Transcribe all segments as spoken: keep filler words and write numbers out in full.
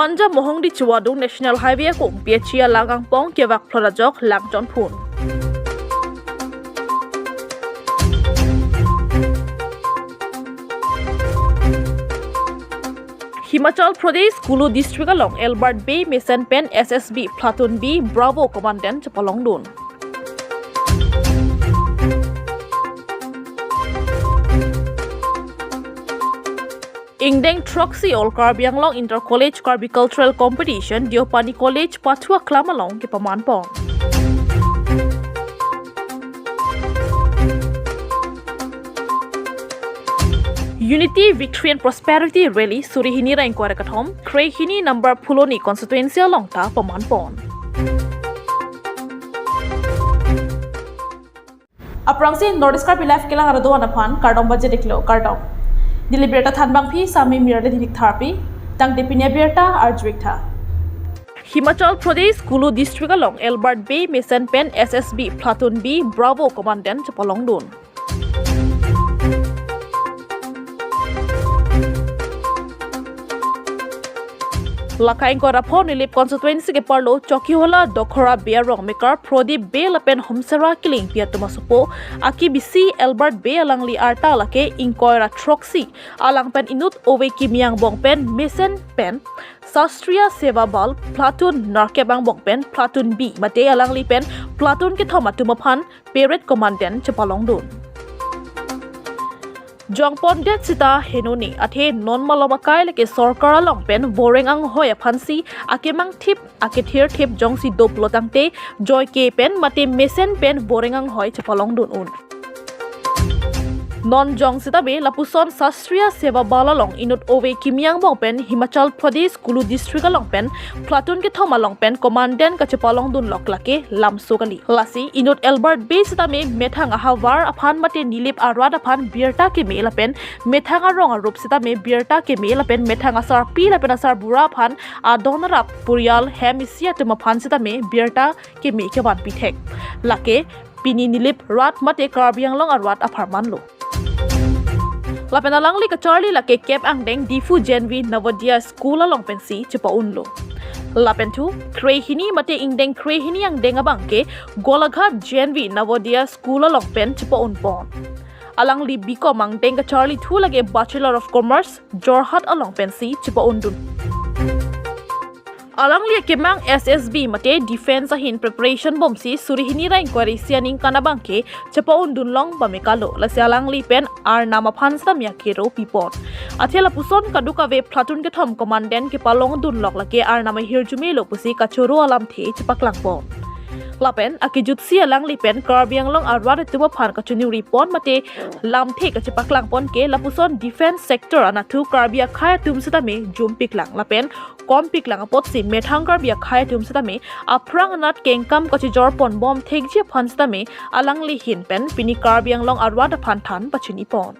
Panja Mohongdi Chuadung National Highway akung P H E alang angpong kevak phlot ajok lang chonphun. Himachal Pradesh, Kulu District along Albert Bey mesen pen S S B Platoon B Bravo Commandant chepalongdun. Ingdeng throksi All Karbi Anglong Inter College Karbi Cultural Competition Deopani College Pathua Klam along kepamanpon. Unity, Victory and Prosperity Rally suri hini ra ingkoi ra kethom, kre hini number Phuloni constituency along ta pamanpon. Aphrangsi North East Karbi Live kelang arat do-an aphan kardom pajir-iklo, kardom. Neli birta thanbangpi Sami Mirali Dinik Tharpi, tangte pini abirta arju-ik tha. Himachal Pradesh, Kulu District along Albert Bey mesen pen S S B Platoon B Bravo Commandant chepalongdun. Lake ingkoi ra pho Nilip constituency keparlo Chokihola Dokhora Bey arong mekar Prodip Bey lapen Homsera Killingpi atum asopo akibisi Albert Bey alangli arta lake ingkoi ra throksi alang pen inut ove kimi angbong pen mesen pen Shastriya Seva Bal Platoon nerkep angbong pen Platoon B mate alangli pen Platoon kethom atum aphan Parade Commandant chepalongdun. Jongpondet sita henoni athe non malom akai lake sorkar along pen voreng anghoi aphansi akemang thip akethir thip jongsi doplo tangte joike pen mate mesen pen voreng anghoi chepalongdun un. Non jong sitame lapuson Shastriya Seva Bal along inut ove kimi angbong pen Himachal Pradesh Kulu District along pen Platoon kethom along pen Commandant kachepalongdun lok lake lamso kali. Lasi inut Albert Bey sitame methang ahavar aphan mate Nilip arat aphan birta keme lapen methang arong arup sitame birta keme lapen methang asarpi lapen asarbura aphan adon arap purial hem isi atum aphan sitame birta keme kevanpi thek. Lake pini Nilip rat mate Karbi Anglong arat apharman lo. Lapen alangli kacharli lake kep angdeng Diphu J N V Navodaya School along pensi chepa-unlo. Lapen thu kre hini mate ingdeng kre hini angdeng abangke Golaghat J N V Navodaya School along pen chepa-unpon. Alangli B Com angdeng kacharli thu lake Bachelor of Commerce Jorhat along pensi chepa-undun. Alangli akemang S S B mate Defence ahin preparation bomsi suri hini ra ingkoi ra isi aningkan abangke chepa-undun long bamekalo, lasi alangli pen arnam aphan sitame akero pipon. Athe lapuson kadokave Platoon kethom Commandant kepalongdun lok lake arnam ahirjume lo pusi kachoro alamthe chepaklangpon. Lapen akejutsi alangli pen Karbi Anglong arat atum aphan kachiningri pon mate lamthe kachepaklangpon ke lapuson defence sector anatthu Karbi akhei atum sitame jumpiklang lapen kompiklang apotsi methang Karbi akhei atum sitame aphrang anat kengkam kachijor ponbom thekji aphan sitame alangli ahin pen pini Karbi Anglong arat aphan than pachini pon.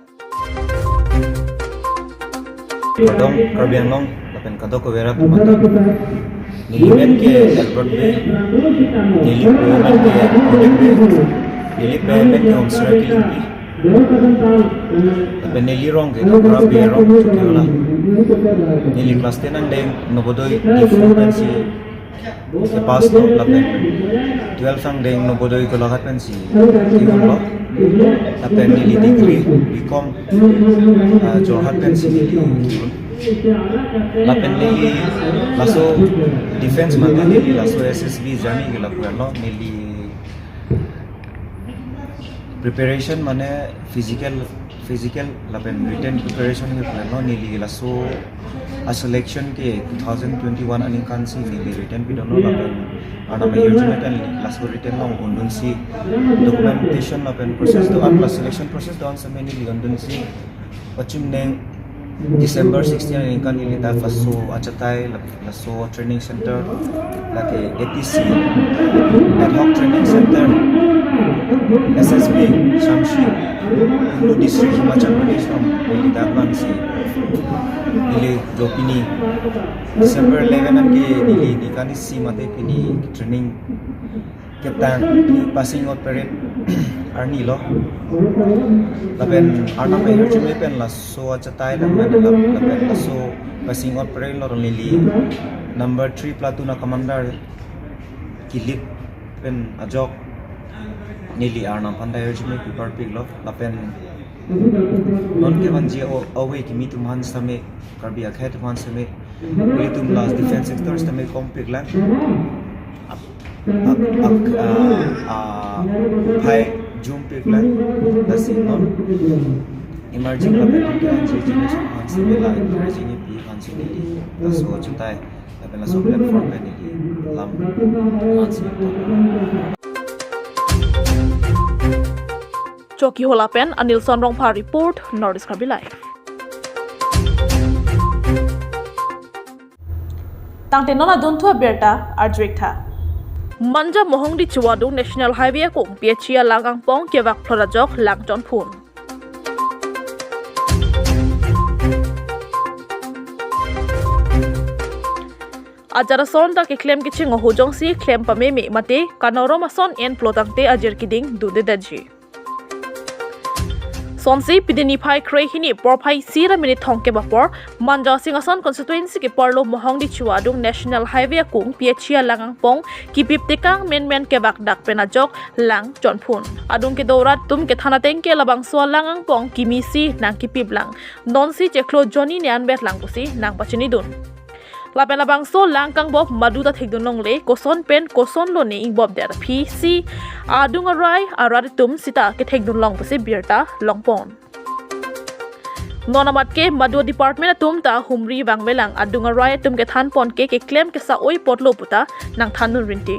Kardom Karbi Anglong lapen kadokave arat atum. Neli men ke Albert Bey, neli po men ke Prodip Bey, neli po men ke Homsera Killingpi. Lapen neli rong ke Dokhora Bey arong Chokihola. Neli class ten angdeng Navodaya Diphu pensi kepass lo lapen twelve angdeng Navodaya Golaghat pensi ke-unlo. Lapen neli degree B Com, ah, Jorhat pensi neli ke-un. Lapen neli laso defence mate neli laso S S B journey ke lapu-anlo, neli preparation mane physical, physical lapen written preparation ke plan lo, neli laso a-selection ke two thousand twenty-one aningkan si neli written pidunlo lapen arnam ahirjume pen laso written along undunsi documentation lapen process do-an plus selection process do-an sitame neli undunsi pachimneng December sixteen aningkan neli dak laso achatai lap-, laso training center lake A T C, Ad Hoc Training Center, S S B, Shamshi, Kulu District, Himachal Pradesh along neli dak vangsi neli do pini December eleven anke neli ningkan isi mate pini training ketang passing out parade arni lo. Lapen arnam ahirjume pen laso achatai lang mane lap-, lapen laso Pasing ot pareng lo neli number three platoon a commander kilik pen ajok neli Arnam aphan ta arjime piparpiklo lapen non kevanji o-, ove kimi atum aphan sitame, Karbi akhei atum aphan sitame, ilitum la defense sector sitame kompiklang. Ak, ak, ah, ah, phai jumpiklang. Lasi non emerging lapen non kevanji generation aphan sitame la encouraging ipi aphan sitame neli laso achutai lapen laso platform pen neli lam aphan sitame. Chokihola pen Anilson Rongphar report, North East Karbi Live. Tangte non adunthu abirta arjuiktha. Manja Mohongdi chuadung National Highway akung P H E alang angpong kevak phlot ajok lang chonphun. Ajat ason ta keklem kecheng ahut jongsi klem pameme mate kanorom ason enplo tangte ajir keding dundedaji. Sonsi pidini phai kre hini porphai isi ra minute thomkep apor Manja Singhason constituency ke-arlo Mohongdi chuadung National Highway akung P H E alang angpong kipip tekang menmen kevak dak pen ajok lang chonphun. Adung kedo rat atum kethan ateng ke labangso alang angpong kimi si nangkipiplang. Nonsi chiklo jonni ne anbetlang pusi nangpachinidun. Lapen labangso lang kangbop madu ta thekdun longle, koson pen koson lone ingbopdet aphi si adung arai arat atum sita kethekdun long pusi birta longpon. Non amat ke madu department atum ta humri vangvelang, adung arai atum kethanpon ke keklem kesa-oi apotlo puta nangthandun rinti.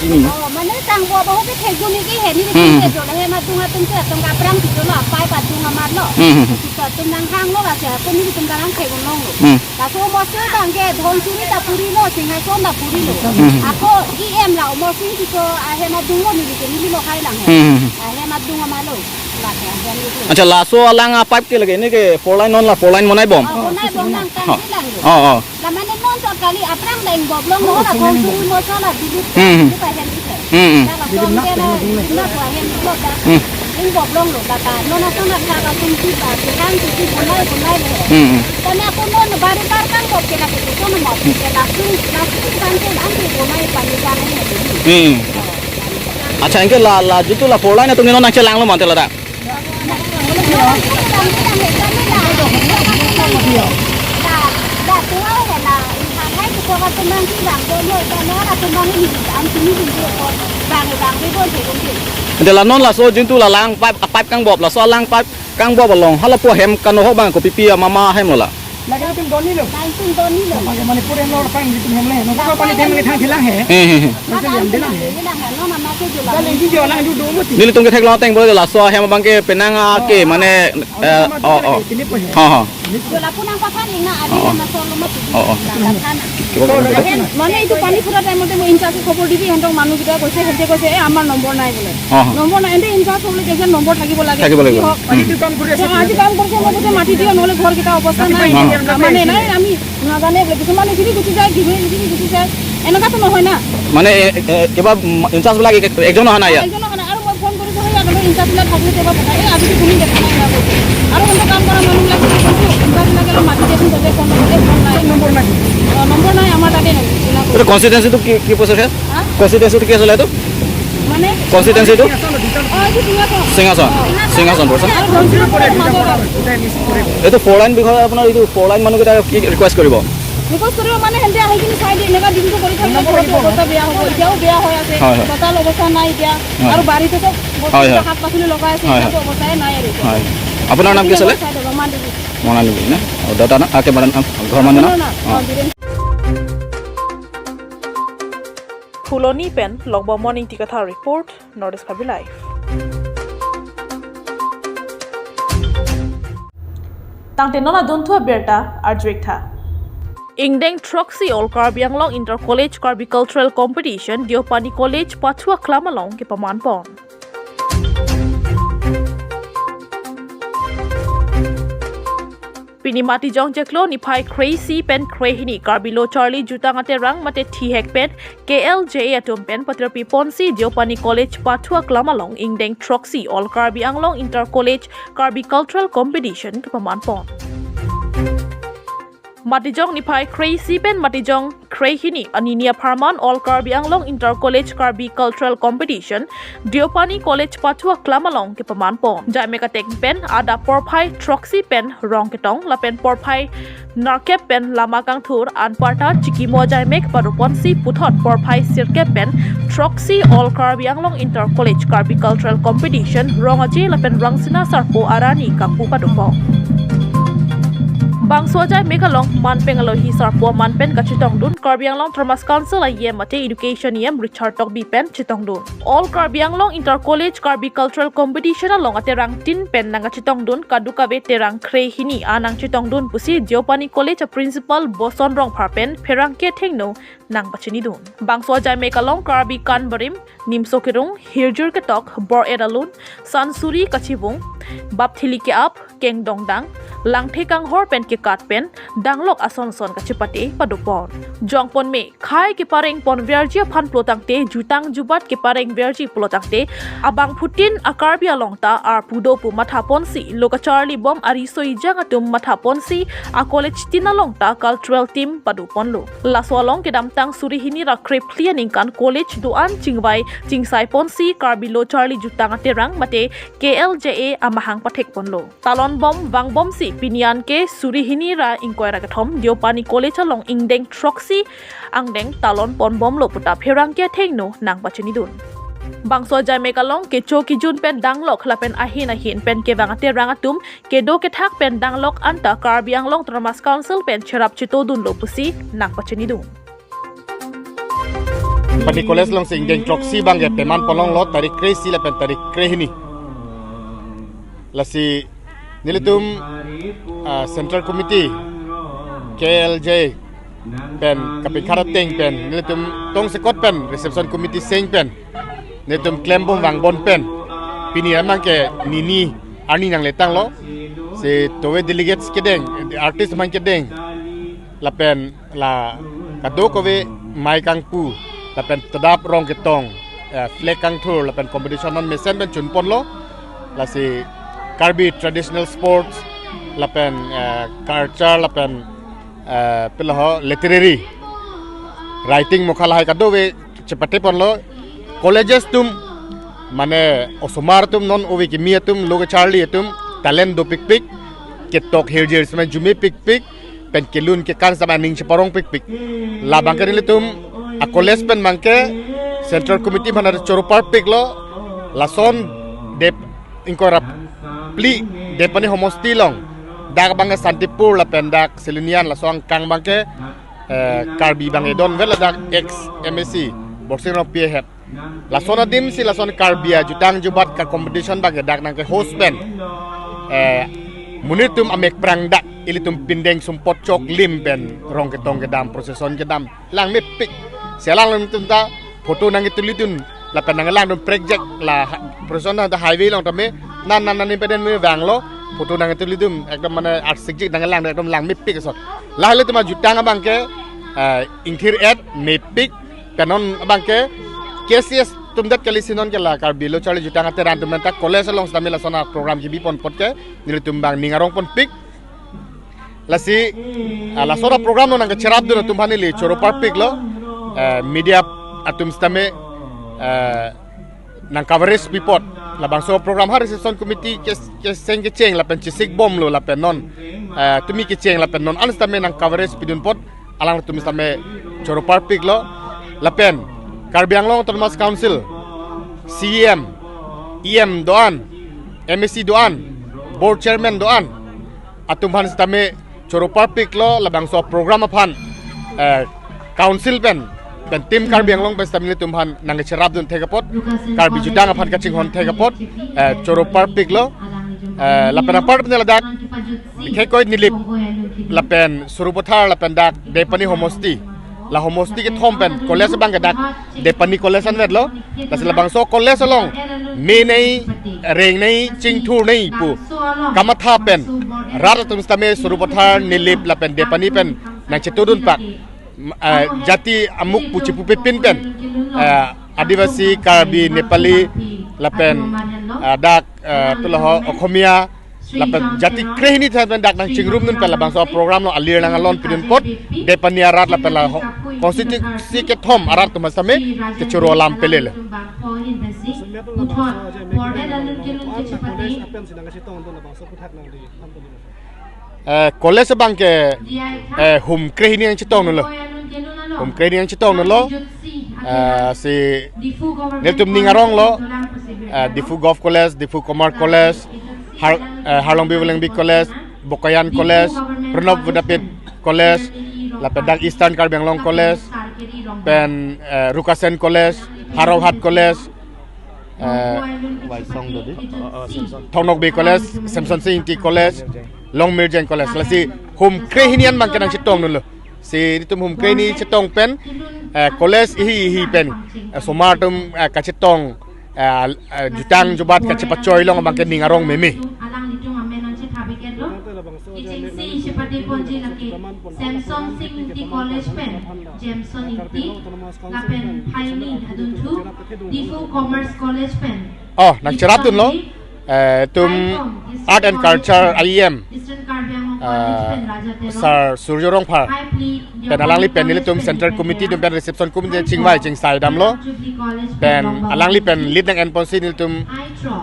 Oh, mane tangbo abahu ke thekdun ni ke he ni. Hmm. Ke jo he ma adung atum ke atum kaprang si jo lo, apai pa adung amat lo. Hmm. Sita atum nanghanglo la si atum ni atum ta nangthekdun longlo. Hmm. Laso Amarsing abang ke Dhansiri ta purilo, Singhason ta purilo. Hmm. Ako E M la Amarsing si jo ahem adunglo neli ke neli lo hai lang he. Hmm. Ahem adung amatlo. La ke ahem adung. Accha, laso alang a-pipe ke lake ini ke four lane non la four lane bonaibom. Oh, bonaibom nang kan. Ha. Hilang lo. Oh, oh. La mane non chot kali, aphrang ta ingbop longlo, la Dhansiri moso la Dilip. Hmm. Dilip ahem si. Hmm, hmm. La la Dhansiri na, na ko ahem lo ta. Hmm. Ingbop longlo, la ta non ason athak atum si ta, si kan si si bonai, bonai lo. Hmm, hmm. Tame ako non bari bar kangbop ke la ke koson mo, ke la sung, la sung kan ke an ke bonai pani kan he. Hmm. Accha, anke la, la jitu la four lane atum ke non nangchelanglo mante la ta. Ante la non laso jitu la lang pipe, a-pipe kangbop, laso lang pipe kangbop along hala pu ahem kanohok abang kopipi amama ahem lo la? Lake itum donni lo. Lake itum donni lo. Lake Manipur hem lo, lapen itum hem le. Nokok pani hem le thang thelang he. He, he, he. Nokok hem thelang he. Dale, isi jo lang ju do muti. Nelitum ketheklo ateng bole laso ahem abang ke penang a ke mane, eh, oh, oh. Tini po he. Ha, ha. Jo lapu nangpathan ing na, adi na masolo mati. Oh, oh. Nangpathan. Kiba ko. Mane itu pani pura time te mo in-charge khobor dibi, hentong manu kita koise, hente koise, eh, amar nombor nai bole. হা, হা। নম্বৰ নাই, এন্তে ইনচাৰ্জ হ'লে তেতিয়া নম্বৰ থাকিব লাগে। থাকিব লাগিব। কি হওক? উম। আজি কাম কৰিছে, মই কৈছে মাতি দিয়ক, নহ'লে ঘৰকেইটা অৱস্থা নাই। হা, হা। মানে নাই, আমি নাজানে বোলে, কিছুমানে ইখিনি গুচি যায়, সিখিনি ইখিনি গুচি যায়, এনেকুৱাতো নহয় না। মানে, এ, এ, কিবা, উম, ইনচাৰ্জবিলাক এক-, একজন অহা নাই ইয়াত? একজন অহা নাই। আৰু মই ফোন কৰিছোঁ, সেই আগতে ইনচাৰ্জবিলাক থাকিলে তেওঁ পঠায়। এই আজিতো কোনো দেখা নাই, এনেকুৱা কৈছে। আৰু সিহঁতে কাম কৰা মানুহবিলাক কি কৈছোঁ, ইনচাৰ্জবিলাকে অলপ মাতি দিয়কচোন, যাতে ফোন কৰিলে ফোন নাই। নম্বৰ নাই। অ, নম্বৰ নাই, আমাৰ তাতে নাই। এইটো কনষ্টিটুৱেঞ্চিটো কি, কি কৈছে? হা? কনষ্টিটুৱেঞ্চিটো কি আছিলে এইটো? মানে? কনষ্টিটুৱেঞ্চিটো? অ, এইটো সিংহাসন। সিংহাসন। অ। সিংহাসন পৰে। আৰু ধনশিৰি পৰে মাজত আৰু। এইটো ফ'ৰ লাইন বিষয়ে আপোনাৰ এইটো ফ'ৰ লাইন মানুহকেইটাক কি ৰিকুৱেষ্ট কৰিব? ৰিকুৱেষ্ট কৰিব মানে সিহঁতে আহি কিনি চাই দিয়ে, এনেকুৱা দিনটো কৰি থাকিলে ঘৰটো অৱস্থা বেয়া হ'ব, এতিয়াও বেয়া হৈ আছে। হয়, হয়। চোতাল অৱস্থা নাই এতিয়া। হয়। আৰু বাৰীতে চব বস্তু হয়, হয়। শাক পাচলি লগাই আছে, হয়, হয়। এতিয়াতো অৱস্থাই নাই আৰু এতিয়া। হয়। আপোনাৰ নাম কি আছিলে? চাই দিয়ক, ৰমা দেৱী। মনা দেৱী না? অ, দাদা না? আ, কি মানে নাম? ঘৰ মানুহ না? আপোনাৰ নাম? অ। অ, Biren. Phuloni pen Lokbomon Ingti Kathar report, North East Karbi Live. Tangte non adunthu abirta arjuiktha. Ingdeng throksi All Karbi Anglong Inter College Karbi Cultural Competition Deopani College Pathu Aklam along kepamanpon. Pini Matijong chiklo niphai kre-isi pen kre-hini Karbi Lo Charli Jutang Aterang mate thihek pen K L J A atum pen patirpi ponsi Deopani College Pathu Aklam along ingdeng throksi All Karbi Anglong Inter College Karbi Cultural Competition kepamanpon. Matijong niphai kre-isi pen matijong kre-hini anini apharman All Karbi Anglong Inter College Karbi Cultural Competition Deopani College pathu aklam along kepaman pon. Jaimek ateng pen adap porphai throksi pen Rongketong lapen porphai nerkep pen Lamakangthur anparta chikimo jaimek padoponsi puthot porphai sirkep pen throksi All Karbi Anglong Inter College Karbi Cultural Competition Rongaje lapen Rangsina Sarpo arni kangpu pado pon. Bangso ajaimek along manpeng alohi sarpo aman pen kachetongdun Karbi Anglong Autonomous Council a-EM mate Education EM Richard Tokbi pen chetongdun. All Karbi Anglong Inter College Karbi Cultural Competition along aterang tin pen nangkachetongdun kadokave terang kre-hini anang chetongdun pusi Deopani College a Principal Boson Rongphar pen pherangke thengno nangpachinidun. Bangso ajaimek along Karbi Kan Barim, Nimso Kerung, Hirjur Ketok, Bor-et Alun, Sansuri Kachibung, Bapthili Ke-ap, Kengdongdang, Langthe Kanghor pen kekat pen danglok ason son kachepate pado pon. Jongpon me khei kepareng ponverji aphan pulotangte, jutang jubat keparengverji pulotangte, abangphutin a Karbi along ta arpu do pu mathaponsi lo kacharlibom ariso ejang atum mathaponsi a college tin along ta cultural team pado ponlo. Laso along kedamtang suri hini ra krephli aningkan college do-an chingvai chingsai ponsi Karbi Lo Charli Jutang Aterang mate K L J A amahang pathek ponlo. Talon bom vangbomsi pini anke suri hini ra ingkoi ra kethom Deopani College along ingdeng throksi angdeng talon ponbomlo puta pherangke athengno nangpachinidun. Bangso ajaimek along kecho kejun pen danglok lapen ahin ahin pen kevang aterang atum kedo kethak pen danglok anta Karbi Anglong Autonomous Council pen cherap chetodunlo pusi nangpachinidun. Deopani College alongsi ingdeng throksi abangke peman ponlonglo tarik kre-isi lapen tarik kre-hini. Lasi nelitum, ah, Central Committee K L J pen kapingkhat ateng pen nelitum tongsekot pen reception committee seng pen nelitum klembom vangbom pen pini abangke nini arni nangletanglo. Si tove delegates kedeng, artist aman kedeng, lapen la kadokave mei kangpu lapen tadap rong ketong, eh, flag kangthur lapen competition non mesen pen chunponlo. Lasi Karbi traditional sports lapen, eh, culture lapen, eh, pilo ho literary writing mokha lahai kadokave chepate ponlo. Colleges atum mane osomar atum non ove kimi atum lo kacharli atum talent dopikpik, ketok hirjir sema jumepikpik pen kelun kekan sema aning cheparongpikpik. Labangke nelitum a college pen abangke Central Committee aphan choro parpiklo. Lason Dep ingkoi ra phli Deopani homosti along dak abangke Santipur lapen dak Silonijan laso angkang abangke, eh, Karbi abang edon vel ladak ex M A C Borsing Rongpi ahem. Lason adimsi lason Karbi ajutang jubat ka-competition abangke dak nangke-host pen, eh, monit atum amek prang dak ilitum pindeng sumpot choklim pen rong ketong kedam, procession kedam, langmepik. Si alanglitum ta photo nangketulidun lapen nanglangdun prekjak la ha-, procession ta highway along tame nan nan nan peden me vanglo, photo nangketulidun ekdom mane arsikjik nanglangdun ekdom langmepik ason. Lahai ilitum ajutang abangke, eh, ingthir-et mepik. Pen non abangke K C S atum det kali si non ke la Karbi Lo Charli Jutang Aterang atum anta college along sitame lason a-program kebi pon apot ke nelitum abang ning arong ponpik. Lasi, ah, lason a-program non nangkacherapdun atum aphan neli choro parpiklo. Eh, media atum sitame, eh, nang-coverage pi apot. Labangso program ha reception committee ke, keseng kecheng lapen chesikbomlo lapen non, eh, tumi kecheng lapen non an sitame nang-coverage pidun apot alangtum sitame choro parpiklo. Lapen Karbi Anglong Autonomous Council C E M, E M do-an, M A C do-an, board chairman do-an atum aphan sitame choro parpiklo labangso program aphan, eh, council pen, pen team Karbi Anglong pen sitame nelitum aphan nangcherapdun thek apot, Karbi Jutang aphan kachinghon thek apot, eh, choro parpiklo, eh, lapen apar pen ladak, khekoi Nilip, lapen Sarupathar, lapen dak Deopani homosti, la homosti kethom pen college abangke dak Deopani College anvetlo. Lasi labangso college along me nei, reng nei, chingthur nei pu kamatha pen rat atum sitame Sarupathar, Nilip lapen Deopani pen nangchetodun pak, m-, ah, jati amuk pu chepupepin pen, ah, Adivasi, Karbi, Nepali lapen, ah, dak, ah, pilo ho Okhomia, lapen jati krehini than pen dak nangchingrum dun pen labangso program along alir nang alon pidun apot Depani arat lapen la ho-, constituency kethom arat atum sitame kechoro alam pele le. Eh, college abang ke, eh, hum krehini nangchetong dunlo. Hum krehini nangchetong dunlo. Eh, si nelitum ning arong lo, eh, Diphu Govt College, Diphu Commerce College, Har-, eh, Harlongbi Volengbi College, Bokajan College, Pranab Vidyapith College, lapen dak Eastern Karbi Anglong College, pen, eh, Rukasen College, Howraghat College, eh, Waisong do di? Thong Nokbe College, Semson Sing Ingti College, Longmirjeng College. Lasi hum krehini an abang ke nangchetong dunlo. Si nelitum hum krehini chetong pen, eh, college ihi ihi pen, eh, osomar atum, eh, kachetong, eh, eh, jutang jubat kachepachoi along abang ke ning arong meme. Alanglitum amen nangchetha biketlo. Kechengsi chepadeponji lake Semson Sing Ingti College pen Jameson Ingti, lapen phaini adunthu Diphu Commerce College pen. Oh, nangcherap dunlo. Eh, itum Art and Culture I E M, Eastern Karbi Anglong College pen Raja Teron, Sir Surjo Rongphar, pen alangli pen nelitum Central Committee atum pen Reception Committee chingvai chingsai damlo. Pen alangli pen lead nang-enponsi nelitum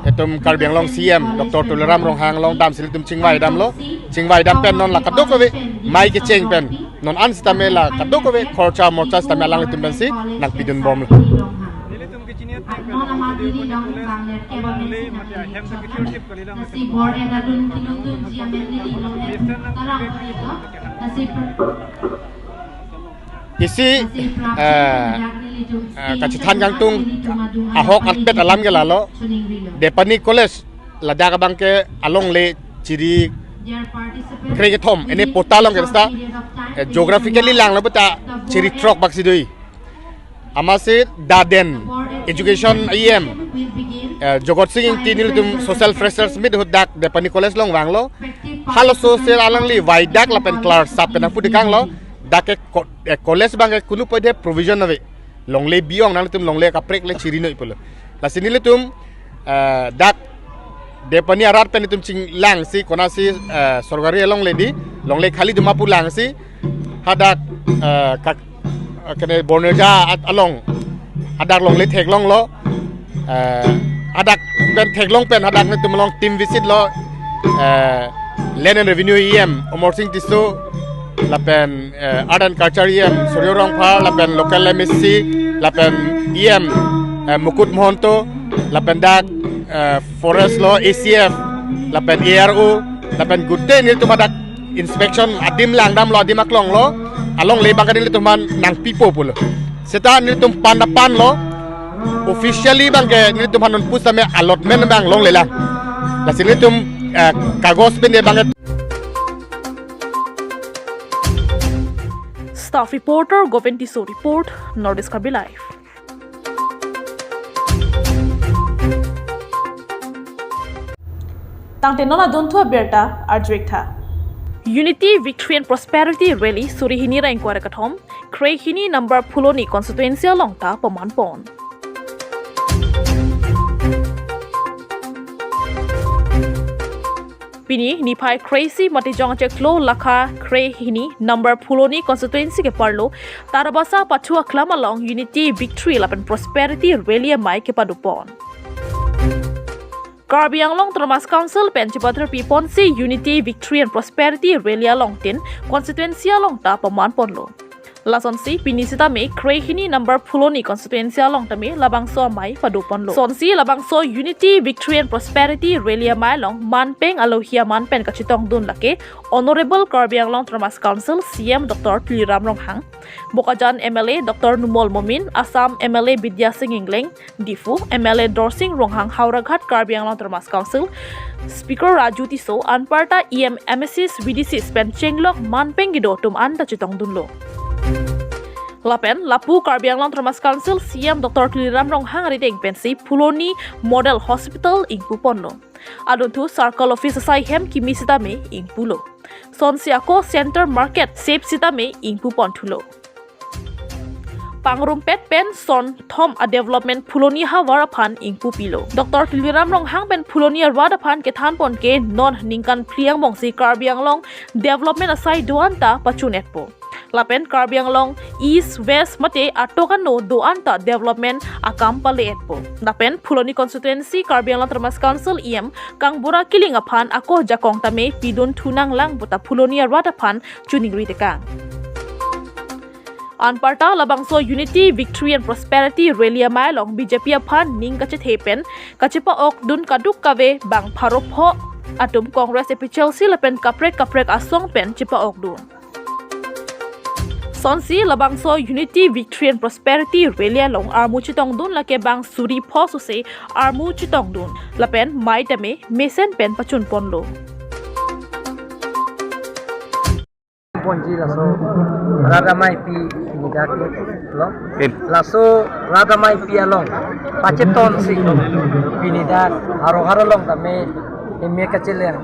itum Karbi Anglong C E M Doctor Tuliram Ronghang along damsi nelitum chingvai damlo. Chingvai dam pen non la kadokave mai kecheng pen, non an sitame la kadokave khorcha morcha sitame alanglitum pensi nangpidun bomlo. Nelitum kechini at non ama diri long bang ler ke ba men si nang eri chot. Lasi bor en adun kilung dunji amen neli long en tarang eri to. Lasi per- Isi, lasi pra- eh, dak nelitum eh, kachethan kangtung ahok atpet alam ke lalo. Chuning rilo. Depani College ladak abang ke alongle chiri krekethom, ene pota along ke seta, eh, geographically langlo beta chiri throk bak si do-i. Amatsi daden Education I E M, eh, Jogot Sing Ingti nelitum Social Freshers Meet ahut dak Depani College along vanglo. Halaso si alangli vaidak lapen clear sap pen nangpu tekanglo. Dak ke ko-, eh, college abang ke kunu pode provision ave. Longle bi-ong, nangtum longle kaprek le chiri noi pulo. Lasi nelitum, eh, dak Depani arat pen nelitum chinglangsi konatsi, eh, sorkari alongle di, longle khali doma pu langsi hadak, eh, kak-, eh, kene Borneja at along hadak longle theklonglo. Eh, hadak pen theklong pen hadak nelitum along team visit lo, eh, Land and Revenue E M Amarsing Tisso, lapen, eh, Art and Culture E M Surjo Rongphar, lapen local M A C, lapen E M, eh, Mukut Mahanta, lapen dak, eh, Forest lo A C F, lapen A R O, lapen gute nelitum hadak inspection adim langdamlo, adim aklonglo, alongle abang ke nelitum aphan nangpipo pulo. Seta nelitum pan da panlo, officially abang ke nelitum aphan non pusitame allotment abang longlelang. Lasi nelitum, eh, kagos pen abang ke. Staff reporter Govind Tisso report, North East Karbi Live. Tangte non adunthu abirta arjuik tha. Unity, Victory and Prosperity Rally suri hini ra ingkoi ra kethom, kre hini number Phuloni constituency along ta pamanpon. Pini niphai kre-isi Matijong achiklo lakha kre hini number Phuloni constituency ke-arlo Tarabasa Pathu Aklam along Unity, Victory lapen Prosperity Rally amei kepadopon. Karbi Anglong Autonomous Council pen chepathirpi ponsi Unity, Victory and Prosperity Rally along tin constituency along ta pamanponlo. Lasonsi pini sitame kre hini number Phuloni constituency along tame labangso amei padoponlo. Sonsi labangso Unity, Victory and Prosperity Rally amei along manpeng alohi aman pen kachetongdun lake Honorable Karbi Anglong Autonomous Council C E M Doctor Tuliram Ronghang, Bokajan M L A Doctor Numal Momin, Assam M L A Bidya Sing Engleng, Diphu M L A Dorsing Ronghang, Howraghat Karbi Anglong Autonomous Council Speaker Raju Tisso, anparta E M, M A Cs, V D Cs pen chenglok manpeng kedo atum anta chetongdunlo. Lapen lapu Karbi Anglong Autonomous Council C E M Doctor Tuliram Ronghang arideng pensi Phuloni Model Hospital ingpuponlo. Adunthu Circle Office asai hem kimi sitame ingpulo. Sonsi ako Center Market sep sitame ingpuponthulo. pangrumpet pen son thom a-development Phuloni havar aphan ingpu pilo. Doctor Tuliram Ronghang pen Phuloni arat aphan kethanpon ke non ningkan phli angbongsi Karbi Anglong development asai do-an ta pachun-etpo. Lapen Karbi Anglong East, West mate atok ano do-an ta development akam pale-etpo. Lapen Phuloni constituency Karbi Anglong Autonomous Council E M Kangbura Killing aphan ako ajakong tame pidun thu nanglang puta Phuloni arat aphan choningri tekang. Anparta labangso Unity, Victory and Prosperity Rally amei along B J P aphan ning kachethe pen kachepa-okdun kadokave bang pharo pho atum Congress, A P H L C lapen kaprek kaprek asong pen chepa-okdun. Sonsi labangso Unity, Victory and Prosperity Rally along armu chetongdun lake bang suri pho sose armu chetongdun lapen mei tame mesen pen pachunponlo. Ponji laso rat ameipi pini dak lo. Em. Laso rat ameipi along pachetonsi pini dak haro haro along tame eme kacheleng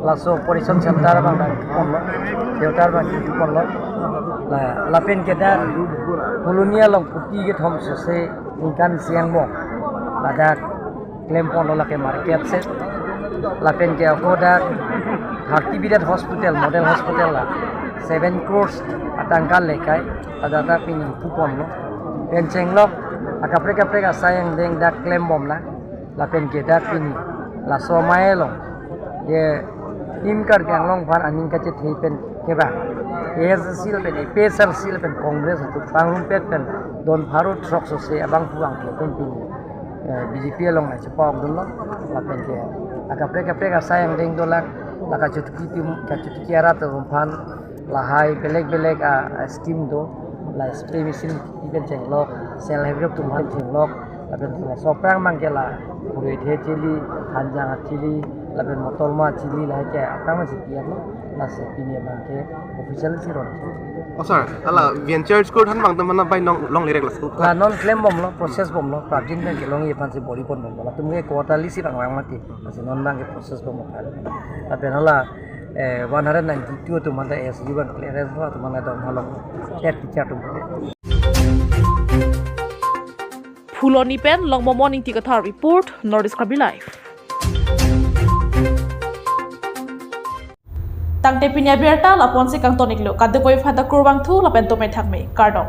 laso operation center abang dak ponlo, theater abang ponlo. La lapen ke dak Phuloni along puti kethom sose ningkan isi angbong ladak klemponlo lake market shed. Lapen ke ako dak thirty bedded hospital, model hospital la seven crores atangka lekai, ladak ta pini ingpuponlo. Pen chenglok akaprek kaprek asai angdeng dak klembomlang. Lapen ke dak pini laso amei along ke Team Karbi Anglong aphan aning kachethe pen kevang A S D C lapen A P H L C lapen Congress atum pangrumpet pen don pharo throk sose abang puang ke pen pini, eh, B J P along nai chepa-okdunlo. Lapen ke akaprek kaprek asai angdeng dolang, la kachotiki atum, kachotiki arat atum aphan lahai belek belek a, a scheme do, la spray machine pen chenglok, self help group atum aphan chenglok, lapen laso aphrang abang ke la kurui the chili, hanjang achili, lapen motolma achili, lahai ke aphrang si pianlo, lasi pini abang ke officially si ron. Oh sir, hala venture school than abang teman bai nong longle rek laso. La non klembomlo, process bomlo, prapjin pen kelongji aphansi bor-iponbomlo. Latum ke quarterly si rang rang mati. Lasi non abang ke process bomlo. Lapen hala, eh, one hundred ninety-two atum anta S U abang clearance lo, atum anta dom halong. Head teacher atum. Phuloni pen Longmomon Ingti Kathar report, North East Karbi Live. Tangte pini abirta la-an ponsi kangton-iklo, kadokave aphanta kurvangthu lapen dome thakme, kardom.